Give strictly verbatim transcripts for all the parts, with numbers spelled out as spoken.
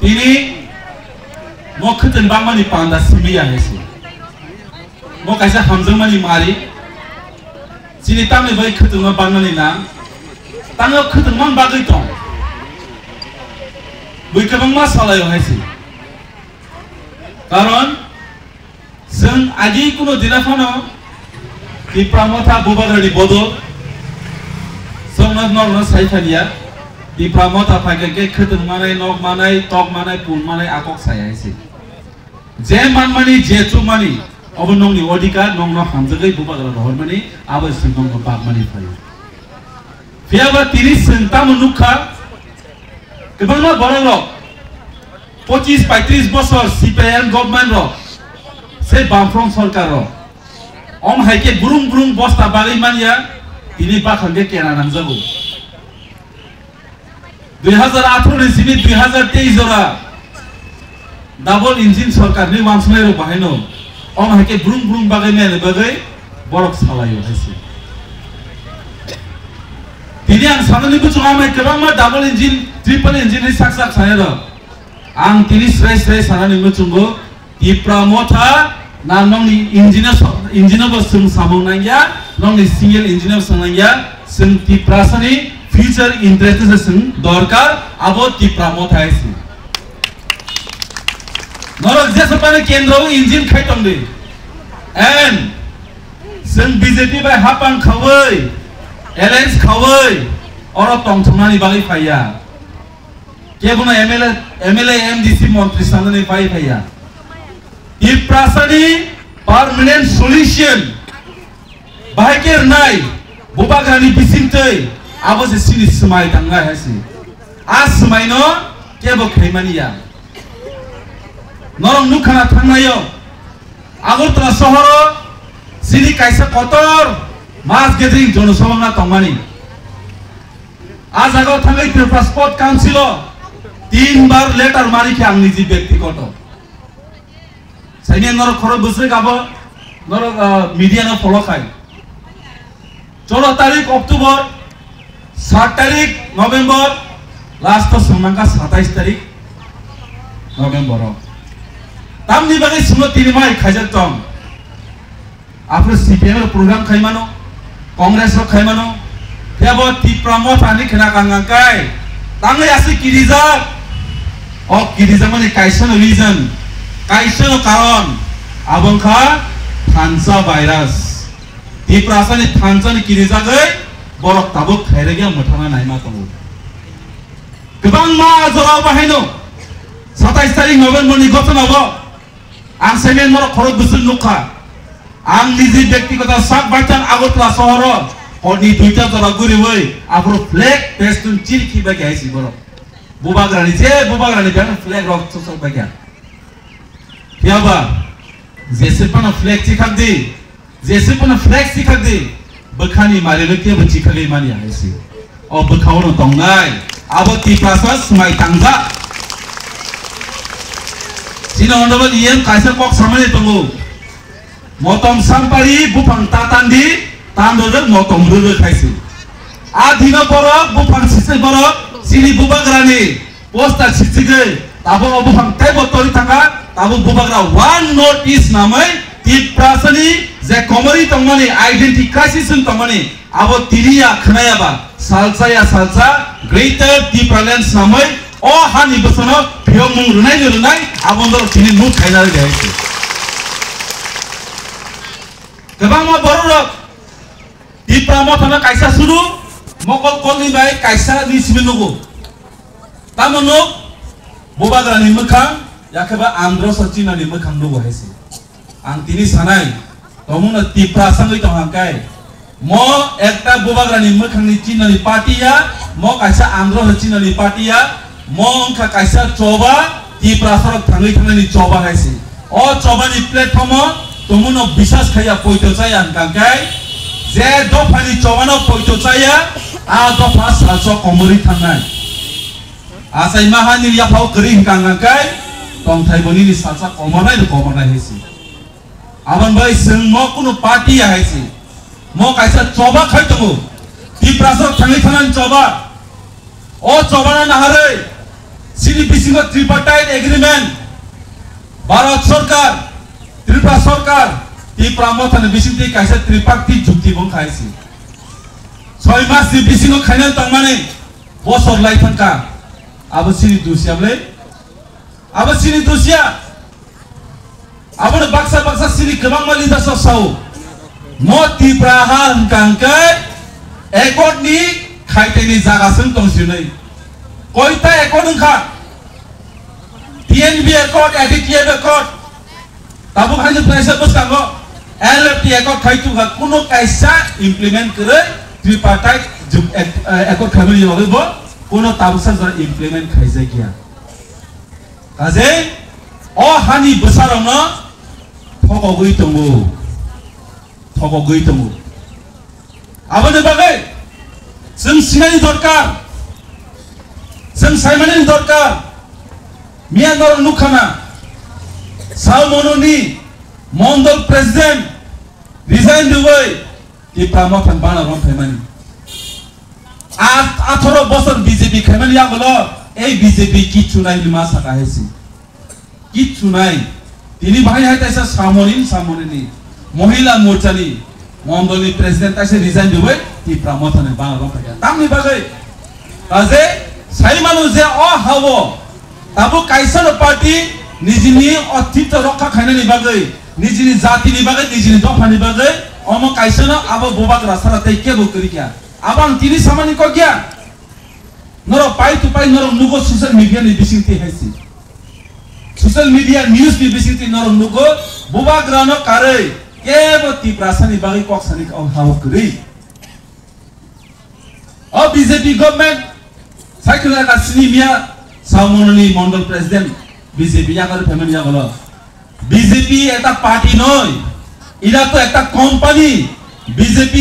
Tini mo khwtwng bangmani panda simi ya hai se. Mo kaisa hamjakmani mari. Chini tamni bai khwtwngma bangmani nang. Tangno khwtwngma bagwi tong. Bui kwbangma salaio hai se. Karon chwng agi kuno dina phano Tipra Motha Bubagrani bodol chwngno norno sai phaniya. Tipra Motha phaikha khe khwtwng manai, nok manai, tok manai, pun manai, akok sai hai se. Je manmani, je chukmani, obo nongni odhikar, nongno hamjagwi Bubagra rohormani, abo se nongno bagmani phaio. Phiyaba tini chwng tamo nukha, kwbangma borok rok, pochis paitris bosor C P I M government rok, se Bamfront sorkar rok, om hai khe brung brung bosta bagwi manya, tini bakhang khe kena nangjago. Dui hazar atharo ni simi dui hazar teis jora double engine sorkar ni wansonai rok bahai no, om hai khe brung brung bagwi manya bagwi borok salaio hai se. Tini ang sanani muchungo amai kwbangma double engine, triple engine ni sak sak sanai rok. Ang tini srai srai sanani muchungo Tipra Motha na nongni engine o so-, engine o bo chwng samung nangya, nongni single engine o bo chwng nangya, chwng Tiprasani future interest se chwng dorkar, abo Tipra Motha hai se. Norok jesa phano kendro o engine khai tong di. And chwng B J P bai hapang khaui, alliance khaui, oro tongthoknani bagwi phaiya. Kebono M L A, M L A, M D C montri sanani pai phaiya. Tiprasani permanent solution bahai khe rwnai, Bubagrani bisingtwi, abo se chini swmai tangnai hai se. A swmaino kebo khaimani ya. Norok nukha na thangnaio, Agartala sohoro chini kaisa kotor mass gathering jonosabha wngna tongmani. A jagao thangwi Tripura Sport Council o tin bar letter mari khe ang niji byaktigoto. Saimya norok khorok bwswk abo norok, ah, media no follow khai. Cholo tarik October, sat tarik November, last o swngmangkha satais tarik November o. Tamni bagwi swngno tini mai khaijak tong. Aphuru C P M rok program khaimano, Congress rok khaimano, phiya bo Tipra Motha ni khna kang kang kai, tangwi aswk kirijak. O kirijakmani kaisa no reason, kaisa no karon, abo wngkha thansa virus. Tiprasani thansa ni kirijagwi borok tabuk khairokya mwthangna naima tongo. Kwbangma jora o bahaino satais tarik November ni gochona bo Ang saimen norok khorok bwswk nukha. Ang niji byaktigoto sak baithang Agartala sohoro horni duita jora guriwi aphuru flag pestun chirikhi bai khe hai si borok. Bubagrani je Bubagrani biyang flag rok chosok bai kha. Phiyaba jese phano flag chikhak di, jese phano flag chikhak di. Bwkhani marirok kebo chikhagwi manya hai se. O bwkhao no tongnai. Abo Tiprasa swmai tangjak. Chini honorable E M kaisa kok samani tongo. Motom sampari buphang ta tandi, tando rwk motom rwrwk hai se. A dino borok buphang sisai borok chini Bubagrani Poster sitsigwi tabuk o buphang teibo tori thangkha, tabuk Bubagra One North East namwi Tiprasani je komori tongmani, identity crisis wng tongmani, abo tiniya khwnayaba salsa ya salsa Greater Tipraland namwi o hani bwsano phiyokmung rwnai ni rwnai abo norok tini nuk khaina rwdi hai se. Kwbangma borok rok Tipra Mothano kaisa suru mokol kolni bai kaisa ni simi nugo. Tamo nuk Bubagrani mwkhang, yakheba Androso Chinani mwkhang nugo hai se. Ang tini sanai, tomungno Tiprasa wngwi tong hang kai. Mo ekta Bubagrani mwkhangni Chinani party ya, mo kaisa Androso Chinani party ya, mo wngkha kaisa choba, Tiprasarok thangwi thangnani choba hai se. O chobani platform o tongmano bisas khaiya poito chaya hwnkha khe, je dophani chobano poito chaya, a dopha salsa komorwi thangnai. Achai mahani yaphao kwrwi hwnkha hwnkha khe, tongthai bo nini salsa komornai no komornai hai se. Aboni bai chwng mo kunu party ya hai se. Mo kaisa choba khai tongo. Tiprasarok thangwi thangnani choba. O chobano naharwi Chini bisingo tripartite agreement, Bharat Sarkar, Tripura Sarkar, Tipra Mothani bisingtwi kaisa tripartite jukti bo wngkha hai se. Soi mas ni bisingo khaina tongmani bosor lai thangkha. Abo chini dusia bwle? Abo chini dusia? Aboni baksa baksa chini kwbangma leaders rok sao. Mo Tipra ha hwnkha hwnkhe accord ni khaiteni jaga se wng tong sinai. Koita accord wngkha? T N B accord, A D T F accord. Tabuk hai kaisa bwskango L F T accord khai tongkha, kuno kaisa implement kwrwi tripartite juk-, ac-, eh, accord khaimani bagwi bo kuno tabuksa jora implement khaijakya. Kajei o hani bwsarokno thokogwi tongo, thokogwi tongo. Aboni bagwi chwng sinani dorkar, chwng saimanani dorkar. Miya norok nukha na, Saomononi mondol president resign rwui Tipra Mothani bana romthaimani. At-, atharo bosor B J P khaimani yagulo, ei B J P kichu nai hinwi ma saka hai se. Kichu nai. Tini bahai hai taisa Samoni, Samonini Mohila Morchani mondolni president taisa resign rwui Tipra Mothani bana romphaiya. Tamni bagwi? Kaje sai manu je o hao tabuk kaisa no party nijini otito rokha khainani bagwi, nijini jatini bagwi, nijini dophani bagwi omo kaisa no abo bubagra sara tei kebo kwrwi kha. Abo ang tini samani kok ya. Norok pai tu pai norok nugo social media ni bisingtwi hai se. Social media news ni bisingtwi norok nugo bubagra no karwi kebo Tiprasa ni bagwi kok sani o hao kwrwi. O B J P government cycle ka sini miya Saomononi mondol president B J P yakar payment yagolo. B J P ekta party noi, ira to ekta company. B J P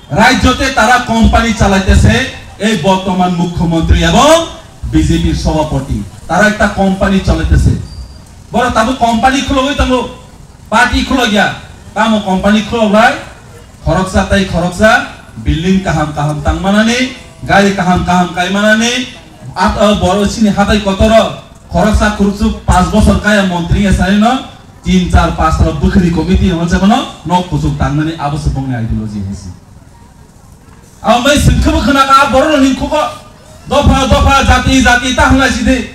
rajyote tara company chalaitese, ei bortoman mukhyamantri ebong B J P shabhapati, tara ekta company chalaitese. Boro tabuk company khulogwi tongo, party khulogya, tamo company khulogbai, khoroksa tai khoroksa building kaham kaham tangmanani, gari kaham kaham kaimanani, at-, o boro sini hatai kotoro. Khoroksa khuroksa panch bosor kaya montri ya sari no, tin char panch ta bukhri committee no jabano nok kuchuk tangnani abo se bongni ideology hai se. Abo mai singkhe bo khna ka borok ni khugo dopha dopha jati jati ta hwnla sidi.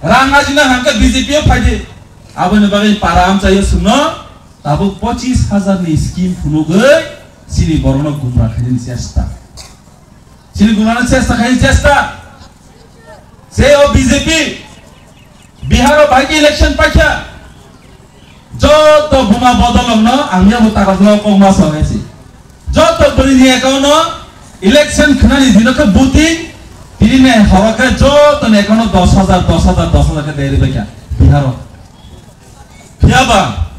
Rang ajina hangke B J P o phaidi. Aboni bagwi para amchaio sungno tabuk pochis hajar ni scheme phunugwi chini borokno gumra khainani chesta. Chini gumrano chesta khainani chesta. Se o B J P Bihar o bai election paikha. Joto buma bodolokno ang yabo takarjak kok ma sawi si. Joto bwrwini account no election khnani dino khe voting, tini ne horo khe joto ni account no dos hajar, dos hajar, dos hajar khe deri baikha Bihar o. Phiyaba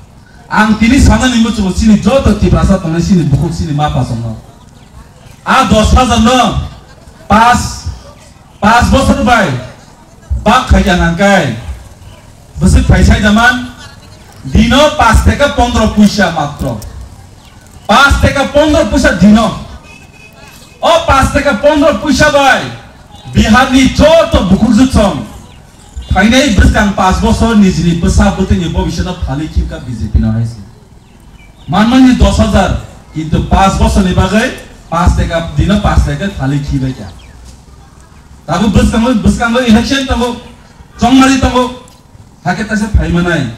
ang tini sanani muchungo chini joto Tiprasa tongnai chini bukhuk chini ma pasongno. A dos hajar no pas Pas bosor bai bak khai ya nangkai. Bwswk phaisai jaman dino pas teka pondro puisa matro. Pas teka pondro puisa dino. O pas teka pondro puisa bai Bihar ni joto bukhuk jutsong phainai bwskang pas bosor nijini bwsa bwtwini bobisano phalwi khimkha B J P no hai se. Manmani dos hajar, kintu pas bosorni bagwi pas teka, dino pas teka thali khibai kha. Tabuk bwskango, bwskango election tongo, chongmari tongo, hakhe taisa phaimanai.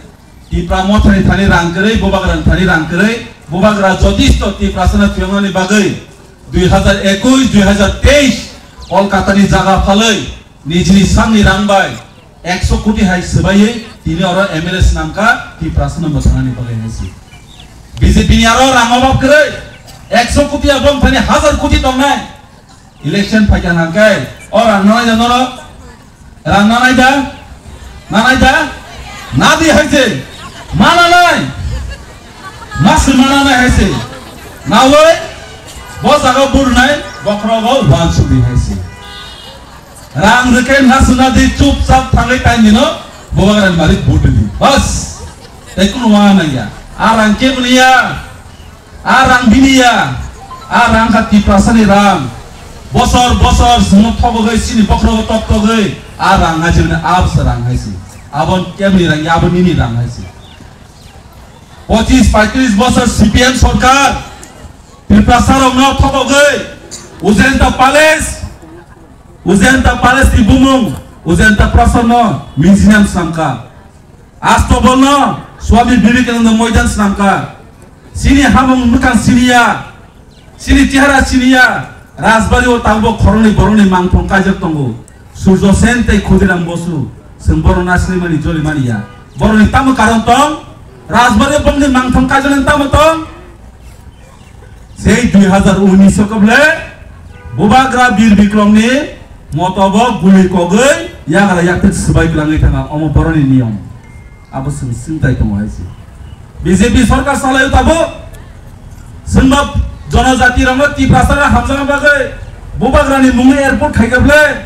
Tipra mothani thani rang kwrwi, bubagrani thani rang kwrwi, bubagra jotisto Tiprasano phiyoknani bagwi dui hajar ekush, dui hajar teis Kolkatani jaga phalwi, nijini sakni rang bai ekso koti hai swbaiwi tini oro M L A swnamkha Tiprasano mwthangani bagwi hai se. B J P ni aro rang obab kwrwi, ekso koti abo wngthani hajar koti tongnai. Election phaikha hwnkhe o rang nanai da norok? Rang nanai da? Nanai da? Nadi hai se. Mananai. Mas mananai hai se. Nawi bo jaga burunai bokhrogo wansukdi hai se. Rang rwkhe nasuna di chupchap thangwi taindino bubagrani malik vote di. Bas. Tei kunu wana nangya. A rang keboni ya. A rang bini ya. A rang kha Tiprasani rang. Bosor bosor swngo thogogwi chini bokhrogo tok togwi. A rang hai se mane, a bwsa rang hai se. Abo kebni rang ya, abo nini rang hai se. Pochis paitris bosor C P M sorkar Tiprasa rokno thokogwi Ujayanta Palace, Ujayanta Palace ni bumung Ujayanta Prasad no museum swnamkha. Astobolno Swami Vivekananda Moidan swnamkha. Chini hamung mwkhang siniya, chini chehara siniya, Rajbari o tabuk khoroknwi borokni mangthong kaijak tongo. Surjo Sen tei Khudiram Bosu, chwng borok nasrimani jolimani ya. Borokni tamo karon tong? Rajbari o borokni mangthong kaijaknani tamo tong? Sei dui hazar unis o kable Bubagra Bir Bikromni motobok guli kogwi yagra yaktek swbai kwlangwi thanga, omo boroni niyom. Abo chwng swngtai tongo hai se. B J P sorkar salai tabuk. Chwngno jonojati rokno Tiprasa rok hamjakna bagwi Bubagrani mungwi airport khai kable.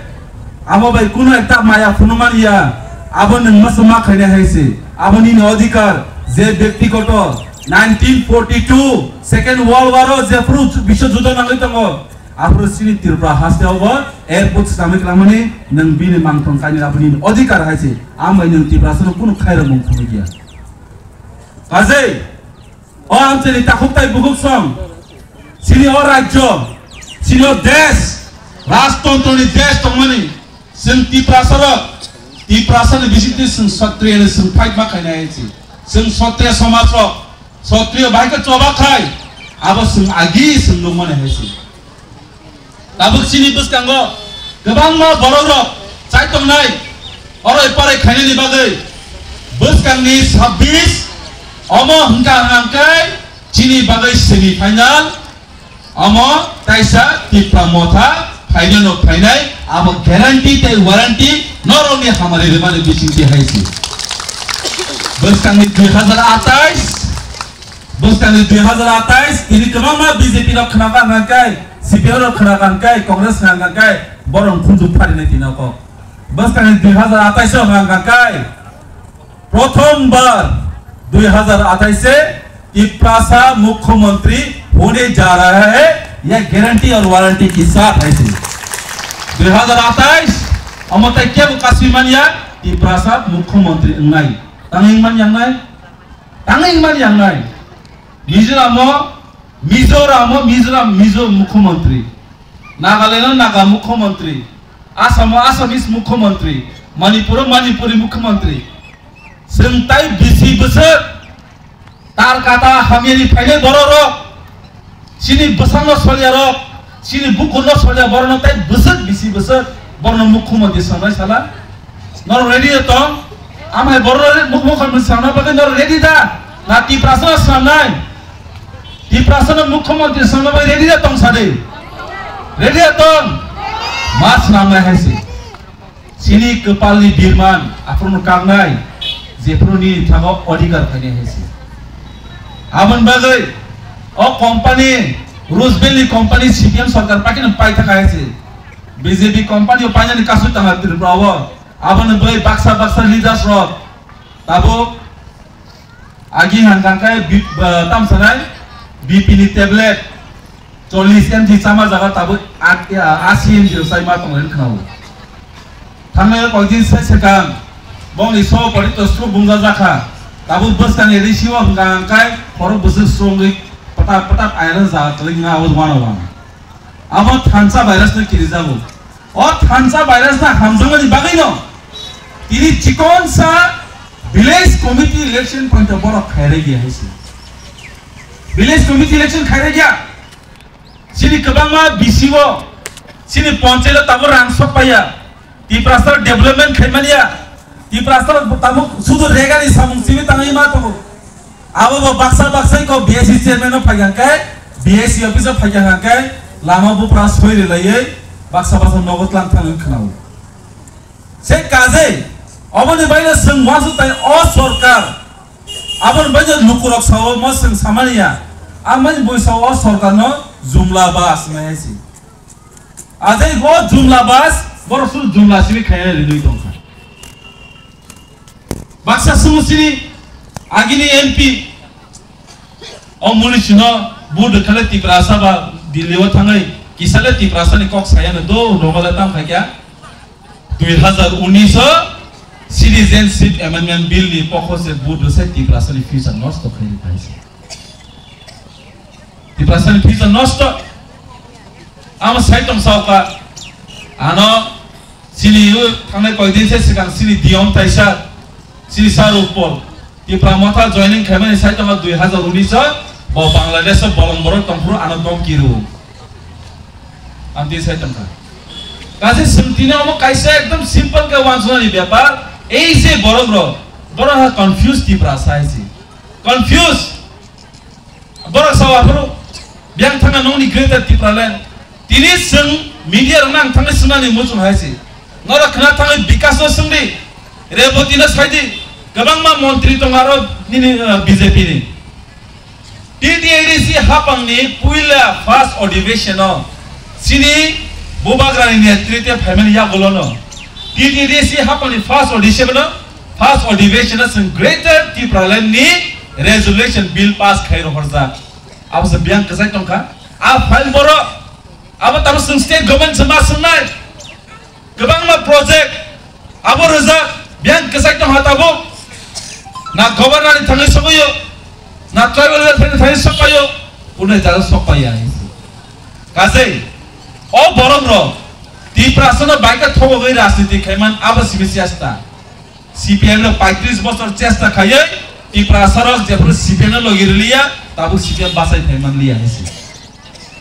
Abo bai kuno ekta maya phunukmani ya, abo nwng masa ma khainai hai se, abo nini odhikar, je byaktigoto nineteen forty two Second World War o jephru biswa judo nangwi tongo, aphuru chini Tripura haste obo airport swnamwi kwlangmani nwng bini mangthong kainwi abo nini odhikar hai se, ang bai nwng Tiprasa no kunu khairokmung phunukya. Kajei, o amchaini takhuk tai bukhuk song, chini o rajyo, chini o desh, rajtontro ni desh tongmani, chwng Tiprasa rok, Tiprasa ni bisingtwi chwng Satriya ni chwng fight ma khainai hai se. Chwng Satriya somaj rok, Satriya bai khe choba khai, abo chwng agi chwng nukmani hai se. Tabuk chini bwskango kwbangma borok rok chai tongnai, oro parai khainani bagwi bwskangni sabbish omo hwnkha hwnkhe chini bagwi semi final, omo taisa Tipra Motha final no phainai, abo guarantee tei warranty norokni hamari rwmani bisingtwi hai se. Bwskangni dui hazar atais, Bwskangni dui hazar atais, tini kwbangma B J P rok khwnakha hwnkha khe, C P M rok khwnakha hwnkha khe, Congress khwnakha hwnkha khe, borok khunju pharinai tini kok. Bwskangni dui hazar atais o hwnkha khe, prothom bar dui hazar atais se Tiprasa mukhyamantri hone ja raha hai, ye guarantee aur warranty ke saath hai se. Dui hazar atais, omo tai kebo kasui manya, Tiprasa mukhyamantri wngnai. Tangwi manya wngnai? Tangwi mani yang nai. Mizoram o, Mizoram o, Mizoram, Mizo mukhyamantri. Nagaland o Naga mukhyamantri. Assam o Assamese mukhyamantri. Manipur o Manipuri mukhyamantri. Chwng tai bisi bwswk tar kata hamyani phainai borok rok. Chini bwsakno solya rok, chini bukurno solya borokno tai bwswk bisi bwswk borokno mukhyamantri swnamnai sala. Norok ready da tong? Amhai borok mukhyamantri swnamna bagwi norok ready da? Na Tiprasano swnamnai? Tiprasano mukhyamantri swnamna bagwi ready da tong sadi? Ready da tong? Ma swnamnai hai se. Chini kwpalni birman aphuru kaknai, jephuru nini thago odhikar khainai hai se. Aboni bagwi o company, Roosevelt ni company C P M sarkar paikhe no paithak hai se. B J P company o painani kasu tanga Tripura o. Aboni bagwi baksa baksa leaders rok tabuk agi hangkang khe bi-, ba, tamsanai B P ni tablet chollish M G chama jaga tabuk at-, a-, asi M G rok chai ma tonglaini khwnao. Thangnai koikdin se swkang bongni so pori to stroke bungjajakha. Tabuk bwskangni risi o hwnkha hwnkhe khorok bwswk srongwi pwtap pwtap ayarang jaga kwlwng wngma abo wano wano. Abo thansa virus no kirijago. O thansa virus no hamjakmani bagwi no tini chikonsa village committee election poito borok khairaiya hai se. Village committee election khairaiya. Chini kwbangma B C O, chini ponchayat o tabuk rang sok paiya. Tiprasa development khaimaniya. Tiprasa tabuk sudu regani samung simi tangwi ma tongo. Abo bo baksa baksa ko B S C chairman o phaikha khe, B S C office o phaikha khe, lama bupra soi rilaiwi baksa baksa nogo tlang thangwi khwnao. Se kaje, oboni baino chwng wansuk tai o sorkar, aboni baino lukurok sao mo chwng samaniya, amani bui sao o sorkarno jumla bas hinwi hai se. Ajai go jumla bas, borok suru jumla simi khaina rinwi tongkha. Baksa sumusini agini M P o muni sino vote rwkhale Tiprasa ba Delhi o thangwi kisale Tiprasa ni kok sayano do nogale tam khaikya. Dui hazar unis o Citizenship Amendment Bill ni pokho se vote rwsai Tiprasani future nosto khairwi phaisa. Tiprasani future nosto. Amo sai tong saoka. Ano chini o thangnai koidin se swkang chini D M taisa, chini sir Utpal. Tipra Motha joining khaimani sai tongkha dui hazar unis o, bo Bangladesh o bolong borok tongphuru ano domki rw. Ang tini sai tongkha. Kaisa swng tini omo kaisa ekdom simple khe uansuknani bepar. Ei se borok rok, borok ha confuse Tiprasa hai se. Confuse. Borok sao aphuru biyang thangna nongni Greater Tipraland. Tini swng media rokno ang thangwi swngnani muchung hai se. Norok khna thangwi Bikash no swngdi, Reboti no saidi, kwbangma montri tongo aro nini, uh, B J P ni. T T A D C hapangni puila first adhiveshon o chini Bubagrani netrite phaimani yagulono T T A D C hapangni first adhiveshon o, first adhiveshon o chwng Greater Tipraland ni resolution bill pass khai rohorjak. Abo se biyang kwchai tongkha. A file borok abo tamo chwng state government se ma swngnai. Kwbangma project abo rwjak, biyang kwchai tongkha tabuk. Na governor ni thangwi sokpaio, na tribal welfare ni thangwi sokpaio, kunui jaga sokpaiya. Kaje o borok rok Tiprasa no baika thogogwi rajniti khaiman abo simi chesta. C P M no paitris bosor chesta khaiwi Tiprasa rok jephuru C P M no logi rwliya, tabuk C P M bachai phai manliya hinsi.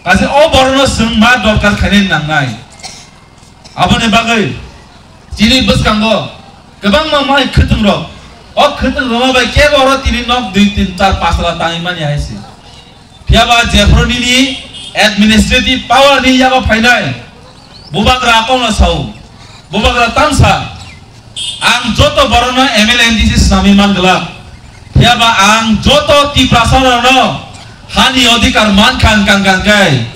Kaje o borok no chwng ma dorkar khainai nangnai. Aboni bagwi chini bwskango kwbangma mai khwtwng rok, o khwtwng rok bai kebo oro tini nok dui tin char pas tala tangwi mani hai se. Phiya ba jephru nini administrative power ni yago phainai, Bubagra kok no sao, Bubagra tamsa, ang joto borok no M L A M D C swnamwi man glak. Phiya ba ang joto Tiprasa rok no hani odhikar man kha wngkha wngkha khe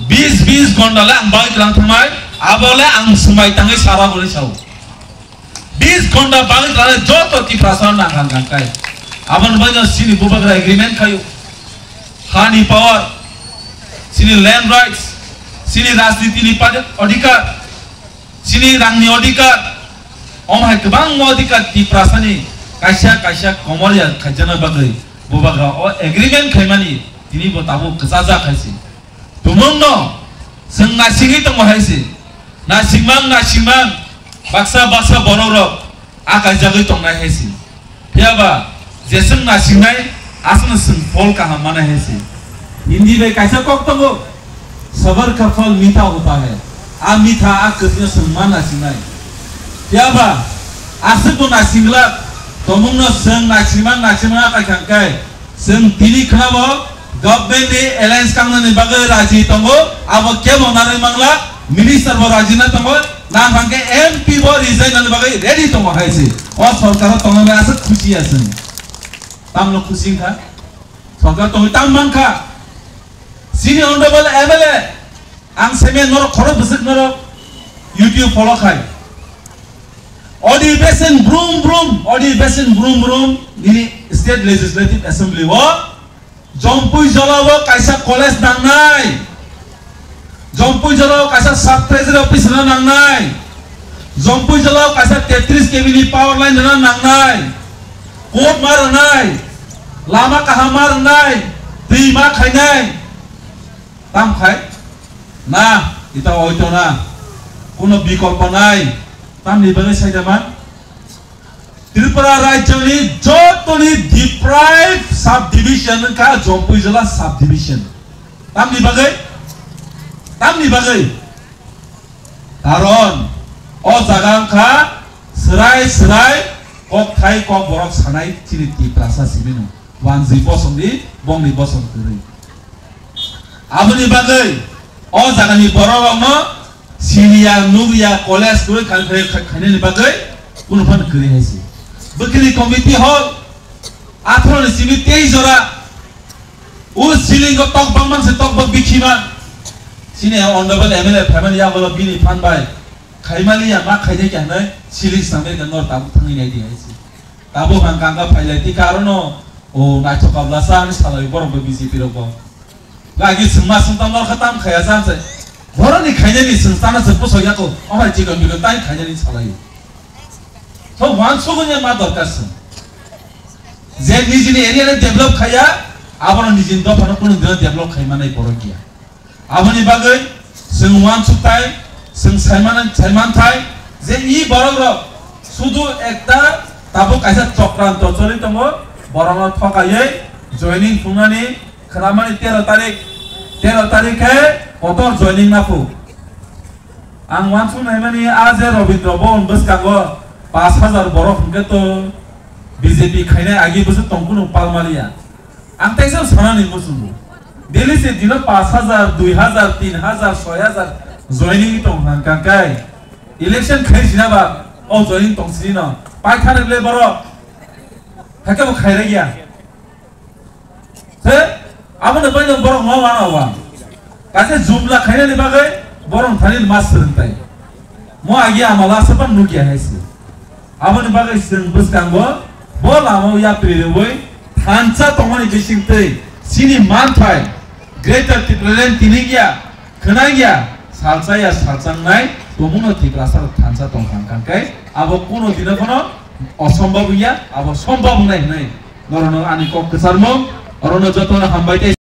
bis bis ghonta le ang bagwi twlang thangmai, abo le ang swmai tangwi sara hwnwi sao. Bis ghonta bagwi twlang le joto Tiprasa rok nang kha wngkha khe. Aboni bagwi no chini Bubagra agreement khaio. Hani power, chini land rights, chini rajniti ni pad-, odhikar, chini rangni odhikar, omo hai kwbangma odhikar Tiprasani kaisa kaisa komor ya khaijana bagwi Bubagra o agreement khaimani tini bo tabuk kwchajak hai se. Tumungno chwng naisingwi tongo hai se. Naisingmang naisingmang baksa baksa borok rok a kaijagwi tongnai hai se. Phiya ba je chwng nasingnai, aswkno chwng phol kaham manai hai se. Hindi bai kaisa kok tongo, "Sabr ka phal meetha hota hai." A meetha, a kwthwino chwng ma nasingnai. Phiya ba aswkbo nasingla, tomungno chwng nasingma nasingma kha kha khe, chwng tini khwnabo government ni alliance kangnani bagwi raji tongo, abo kebo narwi mangla, minister bo raji na tongo, nang hwnkhe M P bo resign nani bagwi ready tongo hai se. O sorkaro tongna bai aswk khusi ya chwng. Tamno khusi wngkha? Sorkar tongwi tam mankha? Chini honorable M L A, ang seme norok khorok bwswk norok YouTube follow khai. Odi besen brum brum, odi besen brum brum, nini State Legislative Assembly o Jompui Jolao kaisa college nangnai. Jompui Jolao kaisa sub treasury office rwna nangnai. Jompui Jolao kaisa tetris K V ni power line rwna nangnai. Court ma rwnai. Lama kaham ma rwnai. Twi ma khainai. Tam khai? Na, ita oito na. Kuno bikolpo nai. Tamni bagwi saida man? Tripura rajyoni jotoni deprived subdivision wngkha Jompui Jola subdivision. Tamni bagwi? Tamni bagwi? Karon o jaga wngkha swrai swrai kokthai kokborok sanai chini Tiprasa simino. Wanjwi bosongni bongni bosong kwrwi. Aboni bagwi o jagani bororokno siniya, nukya, college kwrwi khai-, khai-, khai-, khainani bagwi kunu phano kwrwi hai se. Bwkhwini committee hall atharoni simi tei jora. O ceiling o tok bangman se tok bak bikhima. Sini honorable M L A phaimani yagulo bini phan bai khaimani ya ma khainai khe hinwi ceiling swnamwi khe nor tabuk thangwi nai di hai se. Tabuk hang kanga phailai ti karono o naithok kabla sa hinwi salai borok bo B J P rok bo. Gagi swngma swngtam nor kha tam khaya sa se. Borokni khainani chwng chana chwng bwsok yago, omo hai chikon bikon tai khainani salai. So, wansugwi ma dorkar chwng. Je nijini area ni develop khaiya, abono nijini dophano kunu dino develop khai manai borok ya. Aboni bagwi chwng wansuk tai, chwng saiman, saiman thai, je i borok rok sudu ekta tabuk kaisa chokranto choli tongo, borokno thokaiwi joining thungnani khwnamani tero tarik, tero tarik khe kotor joining naphu. Ang wansuk naimani a je Robindra Bhawan bwskango pash hajar borok hwnkhe to B J P khainai agi bwswk tongkunu palmaliya. Ang teisa sanani muchungo. Delhi se dino pash hajar, dui hajar, tin hajar, soi hajar joining tong hang kangkai. Election khai sina ba o joining tong sini no. Pai thani le borok. Hakhe bo khairaiya. Se, aboni bai no borok no wana wa. Kaisa jumla khainani bagwi borok thani mas swrwng tai. Mo agi amala sapan nukya hai se. Aboni bagwi chwng bwskango bo lama yapri rwi thansa tongmani bisingtwi chini manthai Greater Tipraland tiningya, khwnangya, salsaya salsangnai tongmungno Tiprasa thansa tongthang kangkai abo kuno dino phano osombab wngya, abo sombab wngnai hwnwi norokno ani kok kwcharmung, orono jotono hambai tei